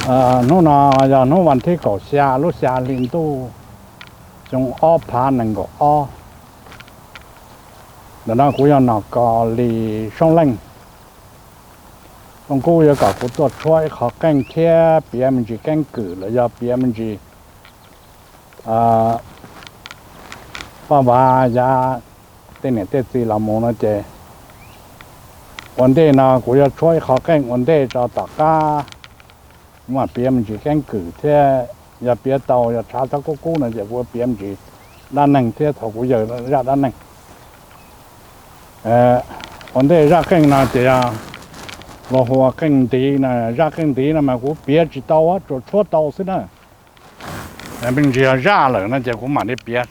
Hnub no yog hnub vas thib kaum xya lub xya hli ntuj xyoo ob phav nees nkaum ob. Ntawm no kuv yog Nom Kos Lis Soob Leej. Zoo kub yuav kom kuv tuaj tshuab ib qho qeej thiab piav me ntsis keeb kwm los yog piav me ntsis paj vav yav tej niam tej txiv los mus no ces ua ntej no kuv yuav tshuab ib qho qeej ua ntej tso tom qab kuv mam piav me ntsis keeb kwm thiab yog piav tau yog tshav txhob kub kub no ces kuv piav me ntsis dab neeg thiab thaum kuv yawg zaj dab neeg. Ua ntej zaj qeej no ces yog luag hu ua qeej ntiv no, zaj qeej ntiv no mas kuv piav tsis tau, tsuas tshuab tau xwb na. Me ntsis yog zaj lawm no ces kuv mam li piav